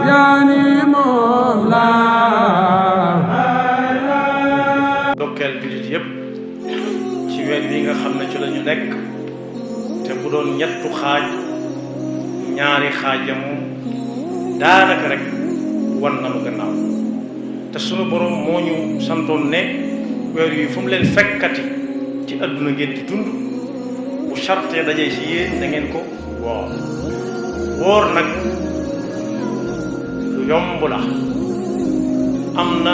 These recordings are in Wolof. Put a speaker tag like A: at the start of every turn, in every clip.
A: yaani moom laa
B: dokkeel jullit yépp ci weer wi nga xam ne ci la ñu nekk te bu doon ñettu xaaj ñaari xaaj ya moom daanaka rek wan nanu gannaaw te sunu borom moo ñu santoon ne weer yi fu mu leen fekkati ci àdduna ngeen di dund bu charte dajee ci yéen da ngeen ko woor woor nag lu yomb la am na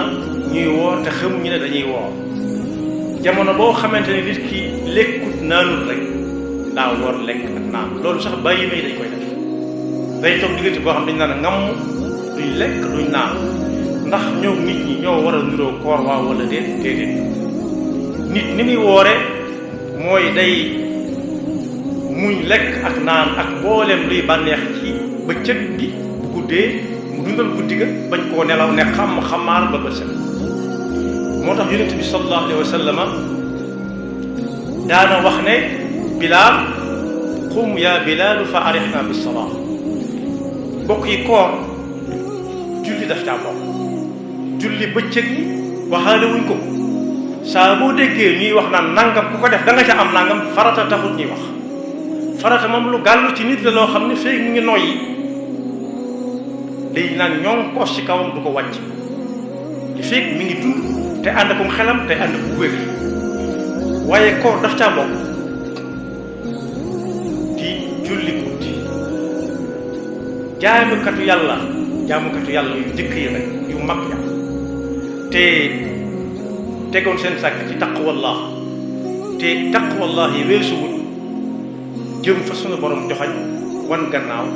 B: ñuy woor te xamuñu ne dañuy woor jamono boo xamante ne nit ki lekkut naanul rek daa woor lekk ak naan loolu sax bàyyi may dañ koy def day toog diggante boo xam dañ naan ngam duñ lekk duñ naan ndax ñoo nit ñi ñoo war a niroo koor waaw wala déedéet nit ni muy woore mooy day muñ lekk ak naan ak mboolem luy bànneex ci bëccëg gi bu guddee mu dundal guddi ga bañ koo nelaw ne xamaar ba bët set moo tax yonent bi sallallahu alayhi wa sallama daana wax ne bilaal qum yaa bilaalu fa arixna bis salaa bokk yi koor julli daf caa bokk julli bëccëg yi waxaale wuñ ko saa boo déggee ñuy wax naan nangam ku ko def da nga ca am nangam farata taxut ñuy wax farata moom lu gàllu ci nit la loo xam ne feeg mu ngi noyyi day naan ñoŋ poos ci kawam du ko wàcc li feeg mi ngi dund te ànd akum xelam te ànd ak wér waaye koor daf caa bokk di julli guddi jaamukatu yàlla yu njëkk yi rek yu mag ya te tegoon seen sàkk ci taqwallah te taqwallah yi weesuwut jëm fa sunu borom joxañ wan gannaaw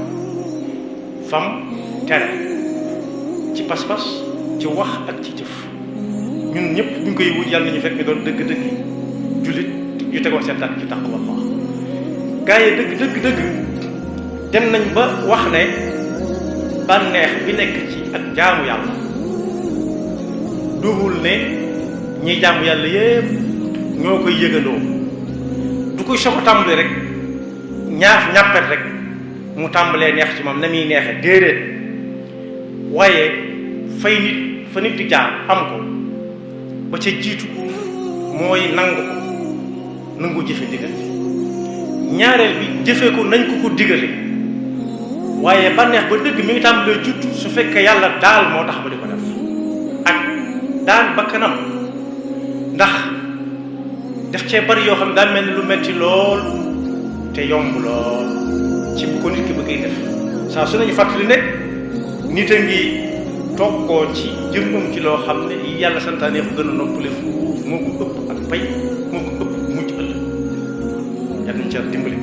B: fam tere ci pas-pas ci wax ak ci jëf ñun ñëpp bu ñu koy wut yàlla nañu fekk ñu doon dëgg-dëgg jullit yu tegoon seen sàkk ci taqwallah gaa yi dëgg dem nañ ba wax ne bànneex bi nekk ci ak jaamu yàlla duhul ne ñiy jaamu yàlla yépp ñoo koy yëgandoo du koy soog a tàmbali rek ñàppet rek mu tàmbalee neex ci moom na muy neexe déedéet waaye fa nit di jaar am ko ba ca jiitu mooy nangu jëfe digal bi ñaareel bi jëfee ko nañ ko digale waaye bànneex ba dëgg mi ngi tàmbalee judd su fekkee yàlla daal moo tax ba di ko def ak daan bakkanam ndax def cee bari yoo xam ne daa mel ni lu metti lool te yomb lool ci bu ko nit ki bëggee def saa su nañu fàttali ne nit a ngi toggoo ci jëmmam ci loo xam ne yi yàlla santaane ko gën a noppale fuuf moo ko ëpp ak pay moo ko ëpp mujj ëllëg yàlla nañ ci dimbali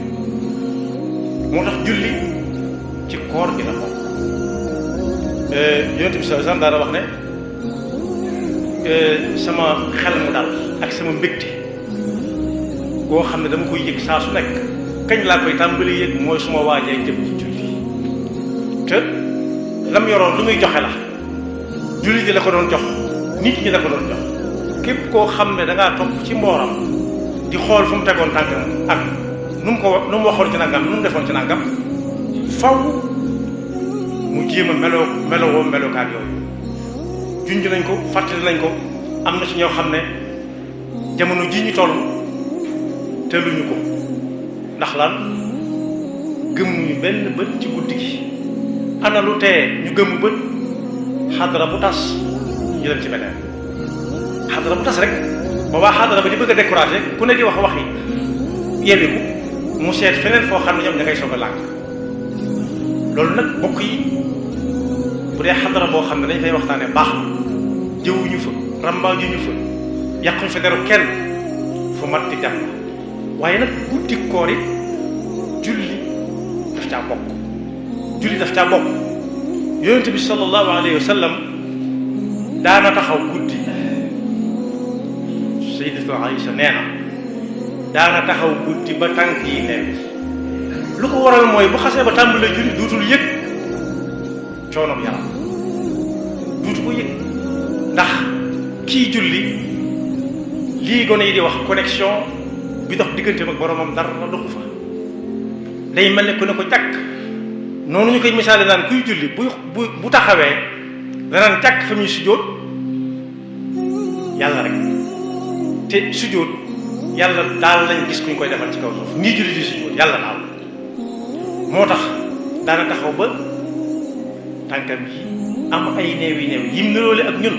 B: moo tax julli ci koor gi la bokk yonent bi sallallahu alayhi wasallam daana wax ne sama xel mu dal ak sama mbégte boo xam ne dama koy yëg saa su nekk kañ laa koy tàmbali yëg mooy suma waajee jëm ci julli te lam yoroon lu muy joxe la julli di la ko doon jox nit ñi la ko doon jox képp koo xam ne da ngaa topp ci mbooram di xool fu mu tegoon tànkam ak nu mu waxoon ci nangam nu mu defoon ci nangam faw mu jéem a melowoo melokaan yooyu junj nañ ko fàttali nañ ko am na ci ñoo xam ne jamono ji ñu toll teeluñu ko ndax lan gëmmuñu benn bët ci guddi gi ana lu tee ñu gëmmu bët xadara bu tas ñu dem ci beneen xadara bu tas rek boobaa xadara ba di bëgg a découragé ku ne di wax waxi yeewiku mu seet feneen foo xam ne ñoom da ngay soog a lànk loolu nag bokk yi bu dee xadara boo xam ne dañ fay waxtaane baax na jëwuñu fa rambaajuñu fa yàquñu fa deru kenn fu mat di dem waaye nag guddi koor it julli daf caa bokk yonent bi sallallahu alayhi wa sallam daana taxaw guddi sayyidatu Aïcha nee na daana taxaw guddi ba tànk yi neew lu ko waral mooy bu xasee ba tàmbalee julli duutul yëg coono bi yaram duutu ko yëg ndax kii julli lii gone yi di wax connexion bi dox digganteem ak boromam dara doxu fa day mel ne ku ne ko jàkk noonu ñu koy misaale naan kuy julli bu taxawee danaan jàkk fa muy sujjóot yàlla rek te sujjóot yàlla daal lañ gis kuñ koy defal ci kaw suuf nii julli di sujjóot yàlla daal moo tax daana taxaw ba tànkam yi am ay néew yim niroole ak ñun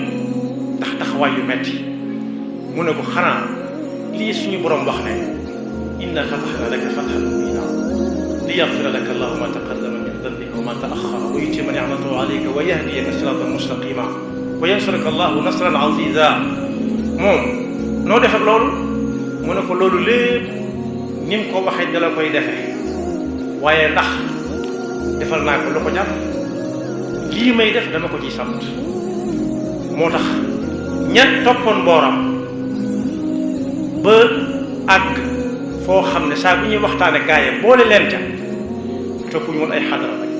B: ndax taxawaay yu metti mu ne ko xanaa lii suñu borom wax ne inna fatahna laka fathan mubina liyaghfira laka allahu ma taqaddama min dhanbika wa ma ta'akhkhara wa yutimma ni'matahu alayka wa yahdiyaka siratan mustaqima wa yansuraka allahu nasran aziza moom noo def ak loolu mu ne ko loolu lépp ni mu ko waxee da la koy defee waaye ndax defal naa ko lu ko jar lii may def dama ko ciy sant moo tax ña toppoon booram ba àgg foo xam ne saa bu ñuy waxtaane gaaye boole leen ca toppuñu woon ay xadara rek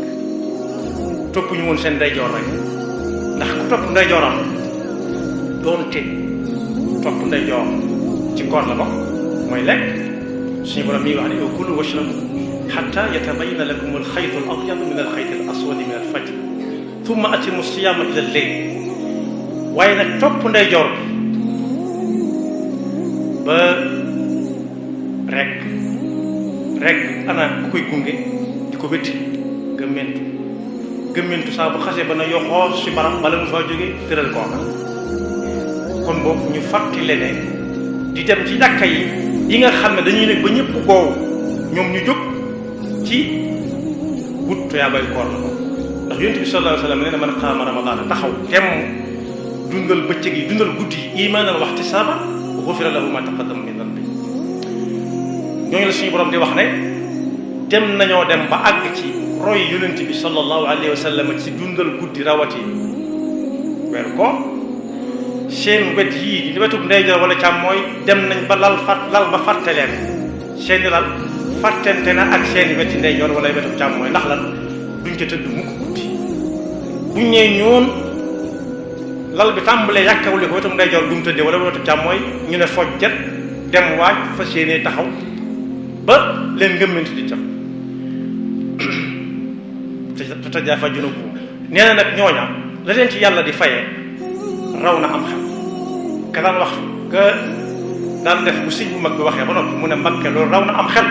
B: toppuñu woon seen ndeyjoor rek ndax ku topp ndeyjooram doonte topp ndeyjoor ci koor la bokk mooy lekk suñu borom mi wax ne kulu washrabu xatta yatabayyana lakum alxaytu al abyadu min alxayti al aswadi min alfajr thumma atimu siyaama ila lleyl waaye nag topp ndeyjoor bi ba rek ana ku koy gunge di ko wétti gëmmentu saa bu xasee ba na yoxoo si baram bala mu faa jóge tëral kooka kon boobu ñu fàttali ne di dem ci jàkka yi nga xam ne dañuy nekk ba ñëpp goow ñoom ñu jóg ci wut tuyaabay koor la ko ndax yonent bi sallallahu alayhi wa sallam nee na man qaama ramadaana taxaw temm dundal bëccëg yi dundal guddi yi imaanan wa ihtisaaban gufira lahu ma taqaddama min danbi ñooñu la suñu borom di wax ne dem nañoo dem ba àgg ci roy yonent bi sallallahu alayhi wa sallam ci dundal guddi rawati weeru koor seen wet yii di wetug ndeyjoor wala càmmooy dem nañ ba lal ba fàtte leen seeni lal fàttente na ak seeni weti ndeyjoor wala wetug càmmooy ndax lan duñ ca tëdd mukk guddi buñ ñee ñoon lal bi tàmbalee yàkkawuli ko wetug ndeyjoor du mu tëddee wala wetug càmmooy ñu ne fojjet dem waaj fa séenee taxaw ba leen ngëmmanti di tax te tajaafa junubuhum nee na nag ñooña la leen ci yàlla di fayee raw na am xel ka daan wax ka daan def bu sëñ bu mag bi waxee ba noppi mu ne Mbakke loolu raw na am xel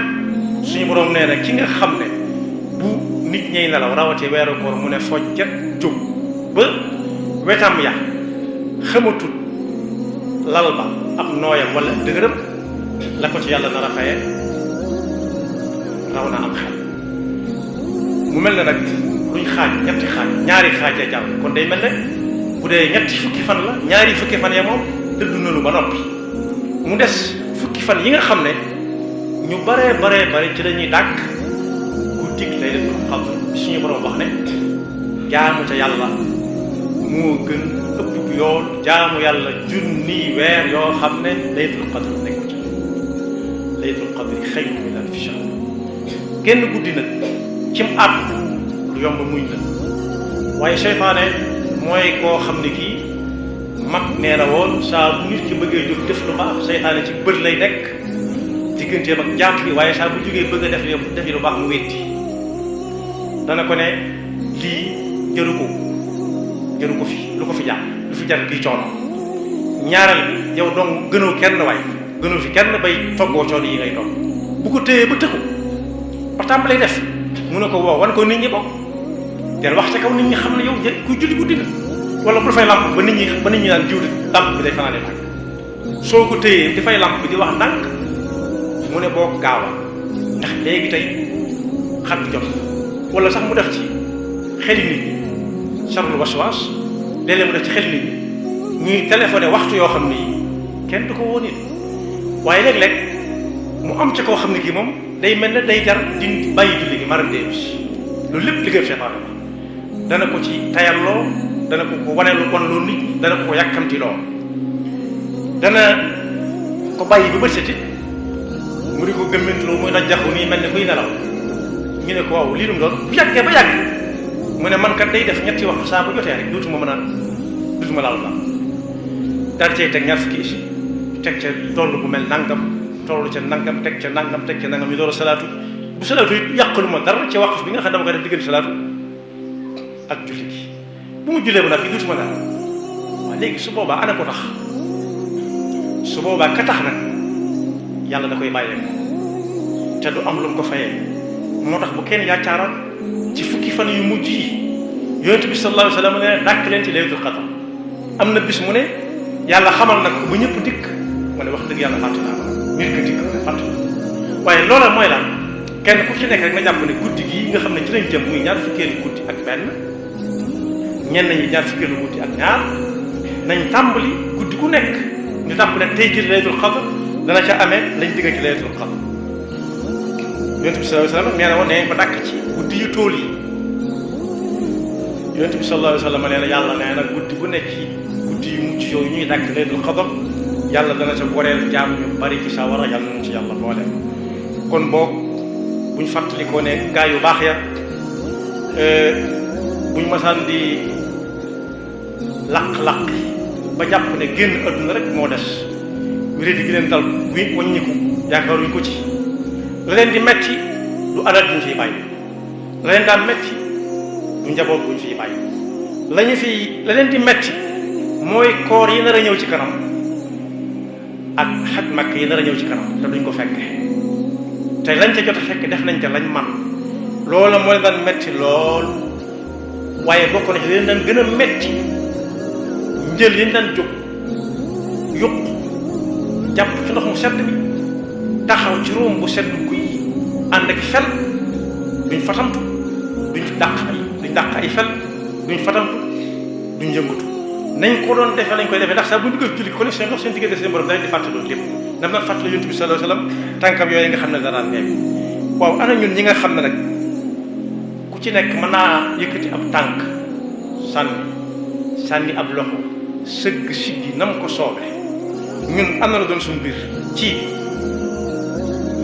B: suñu borom nee na ki nga xam ne bu nit ñey nelaw rawatee weeru koor mu ne fojjet jóg ba wetam ya xamatul lal ba ab nooyam wala dëgërëm la ko ci yàlla nar a fayee raw na am xel mu mel ne nag luñ xaaj ñetti xaaj ñaari xaaj ya jàll kon day mel ne bu dee ñetti fukki fan la ñaari fukki fan ya moom dëddu nañu ba noppi mu des fukki fan yi nga xam ne ñu bare ci lañuy dàkk guddi gi Laylatul Qadr suñu borom wax ne jaamu ca yàlla moo gën ëpp yool jaamu yàlla junni weer yoo xam ne Laylatul Qadr nekku ca Laylatul Qadr xayrun min alfi shahr génn guddi nag cim at lu yomb muñ la waaye seytaane mooy koo xam ne kii mag nee na woon saa bu nit ki bëggee jóg def lu baax seytaane ci bët lay nekk digganteem ak jàpp bi waaye saa bu jógee bëgg a def lu baax mu weddi dana ko ne lii jëru ko fi lu ko fi jàpp lu fi jar kii coono ñaareel bi yow dong gënoo kenn waay gënoo fi kenn bay toggoo coono yi ngay togg bu ko téyee ba tëkku ba tàmbalee def mu ne ko woo wan ko nit ñi bokk del wax ca kaw nit ñi xam ne yow kuy julli guddi nga wala bu dafay lamp ba nit ñi naan jiw lamp bi day fanaane tànk soo ko téyee dafay lamp bi di wax ndànk mu ne boo gaawa ndax léegi tey xat jot wala sax mu def ci xeli nit ñi sarul waswaas léeg-léeg mu def ci xeli nit ñi ñuy téléphoné waxtu yoo xam ne yi kenn du ko woo nit waaye léeg-léeg mu am ca koo xam ne kii moom day mel ne day jar di bàyyi julli gi maram dee bis loolu lépp liggéey seytaane la dana ko ci tayalloo dana ko waneelu bonloo nit ñi dana ko yàkkamtiloo dana ko bàyyi ba bët seti mu di ko gëmmantuloo muy dajjaxu nii mel ne kuy nelaw ñu ne ko waaw lii dum doon bu yàggee ba yàgg mu ne man kat day def ñetti waxtu saa bu jotee rek dootuma laal la daal cay teg ñaar fukki isi teg ca toll bu mel nangam tollu ca nangam teg ca nangam ñu door a salaatu bu salaatu yàqalu ma dara ci waqf bi nga xam ne dama koy def diggante salaatu ak julli gi bu mu jullee ba nag gi dutuma dara waaw léegi su boobaa ana ko tax su boobaa ka tax nag yàlla da koy bàyyee te du am lu mu ko fayee moo tax bu kenn yaacaaral ci fukki fan yu mujj yi yonent bi sallallahu alayhi wa sallam ne dàkk leen ci laylatul qadr am na bis mu ne yàlla xamal na ko ba ñëpp dikk mu ne wax dëgg yàlla fàtte naa ko nit ko dikk ne fàtte waaye loola mooy lan kenn ku ci nekk rek nga jàpp ne guddi gii nga xam ne ci lañ jëm muy ñaar fukkeelu guddi ak benn ñenn ñi ñaar fukkeelu guddi ak ñaar nañ tàmbali guddi ku nekk ñu tàpp ne tey ci laylatul qadr dana ca amee lañ digga ci laylatul qadr yonent bi sallallahu alayhi wa sallam nee na woon ne ko dàkk ci guddi yu tool yi yonent bi sallallahu alayhi wa sallam nee na yàlla nee na guddi bu nekk ci guddi yu mucc yooyu ñuy dàkk laylatul qadr yàlla dana ca goreel jaam ñu bari ci sa war a yàlla nañu ci yàlla boole kon boog buñ fàttalikoo ne gaa yu baax ya buñ masaan di laq-laq ba jàpp ne génn adduna rek moo des wéradi gi leen dal buy waññiku yaakaaruñ ko ci la leen di metti du alal duñ fiy bàyyi la leen daan metti du njaboot buñ fiy bàyyi la leen di metti mooy koor yi nar a ñëw ci kanam ak xaj makk yi nar a ñëw ci kanam te duñ ko fekke te lañ ca jot a fekk def nañ ca lañ man loola moo leen daan metti lool waaye bokk na ci leen daan gën a metti njël yi daan jóg yuq jàpp ci ndox mu sedd bi taxaw ci róom bu sedd guy ànd ak fel duñ fatamtu duñ dàq ay fel duñ fatamtu duñ yëngatu nañ ko doon defee lañ koy defee ndax sax bu ñu duggee julli ko ne seen ndox seen diggante seen borom da leen di fàtte loolu lépp dam naan fàttali yonent bi sallallahu alayhi wa sallam tànkam yooyu nga xam ne danaan neew waaw ana ñun ñi nga xam ne nag ku ci nekk mën naa yëkkati ab tànk sànni ab loxo sëgg siggi nam ko soobe ñun am na la doon suñu biir ci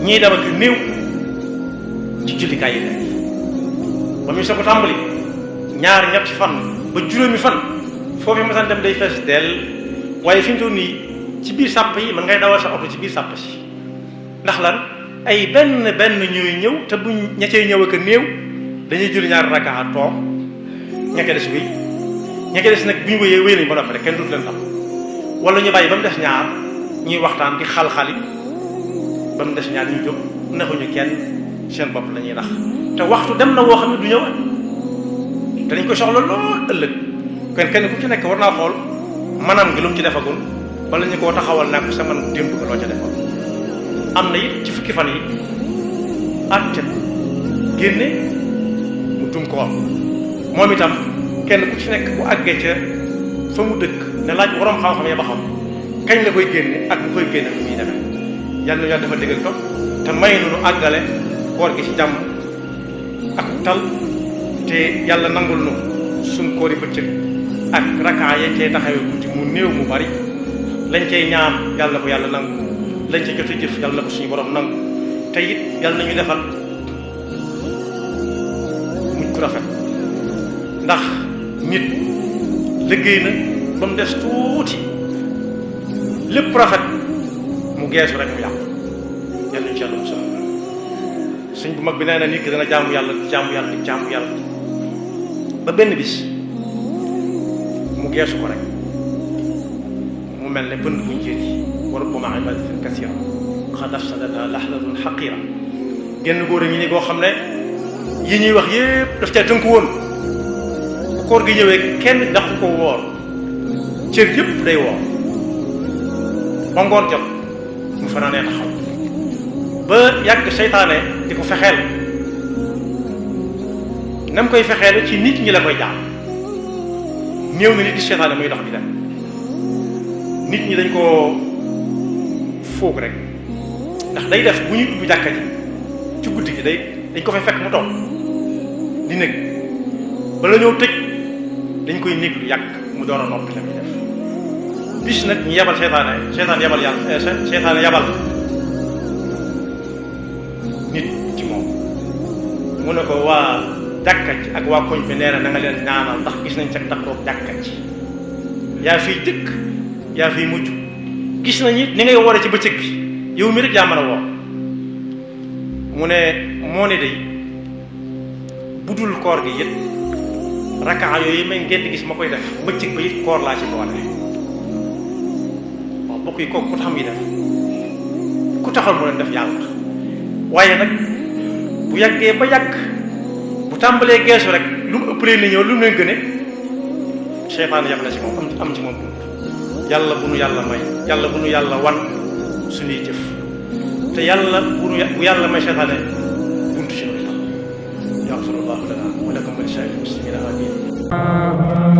B: ñii dama ko néew ci jullikaay yi léegi ba muy sa ko tàmbali ñaar ñetti fan ba juróomi fan foofu masaan dem day fees dell waaye fi mu toll nii ci biir sàpp yi mën ngay dawal sa oto ci biir sàpp si ndax lan ay benn ñooy ñëw te buñ ña cay ñëw ak a néew dañuy julli ñaari rakkaa toog ña ca des wéy ña ca des nag bu ñu wéyee wéy nañ ba noppi rek kenn dootu leen tam wala ñu bàyyi ba mu des ñaar ñuy waxtaan di xal-xali ba mu des ñaar ñu jóg naxuñu kenn seen bopp la ñuy nax te waxtu dem na woo xam ne du ñëwaat te dañ koy soxla lool ëllëg kenn ku ci nekk war naa xool manam gi lu mu ci defagul bala ñu koo taxawal naa ko sa man démb ko loo ca defoon am na it ci fukki fan yi àtte génne mu dum ko am moom itam kenn ku ci nekk bu àggee ca fa mu dëkk ne laaj borom xam-xam ya ba xam kañ la koy génne ak bu koy génne lu muy demee yàlla na yàlla dafa déggal topp te may nu àggale koor gi ci jàmm ak tal te yàlla nangul nu suñ koori bëccëg ak rakaa yañ cay taxawee guddi mu néew mu bari lañ cay ñaan yàlla na ko yàlla nangu lañ ca jot a jëf yàlla na ko suñu borom nangu te it yàlla na ñu defal mujj ku rafet ndax nit liggéey na ba mu des tuuti lépp rafet mu geesu rek mu yàqu yàlla nañu ci yàlla musal suñ bu mag bi nee na nit ki dana jaamu yàlla di jaamu yàlla ba benn bis mu geesu ko rek mu mel ne pënd buñ jër yi wa rubbama ibadatin kasira qad afsadata lahdatun xaqira genn góor a ngi ni goo xam ne yi ñuy wax yépp daf ca tënku woon bu koor gi ñëwee kenn daxu ko woor cër yëpp day woor ba ngoon jot mu fanaanee taxaw ba yàgg seytaane di ko fexeel nam koy fexeele ci nit ñi la koy jaam néew na nit di seytaane muy dox di dem nit ñi dañ koo foog rek ndax day def bu ñuy ubbi jàkka ji ci guddi gi dañ ko fay fekk mu toog di nekk bala ñëw tëj dañ koy nekk lu yàgg mu door a noppi la muy def bis nag ñu yebal seytaane yebal nit ci moom mu ne ko waa jàkka ci ak waa koñ bi nee na nga leen ñaanal ndax gis nañ sa takkoog jàkka ci yaa fiy jëkk yaa fiy mujj gis nañ it ni ngay woore ci bëccëg bi yow mi rek yaa mën a woor mu moo ne day budul koor gi it rakkaa yooyu may ngeen di gis ma koy def bëccëg ba it koor laa ci boole waaw bokk yi kooku ku taxam yi def ku taxal mu leen def yàlla waaye nag bu yàggee ba yàgg bu tàmbalee geesu rek lu mu ëppalee na ñëw lu mu leen gëne seytaan yam na ci moom am ci moom bunt yàlla bu nu yàlla may yàlla bu nu yàlla wan suñuy jëf te yàlla bu yàlla may seytaane buntu ci loolu yaxfirullahu lana wa lakum wa li saa'iril muslimina amin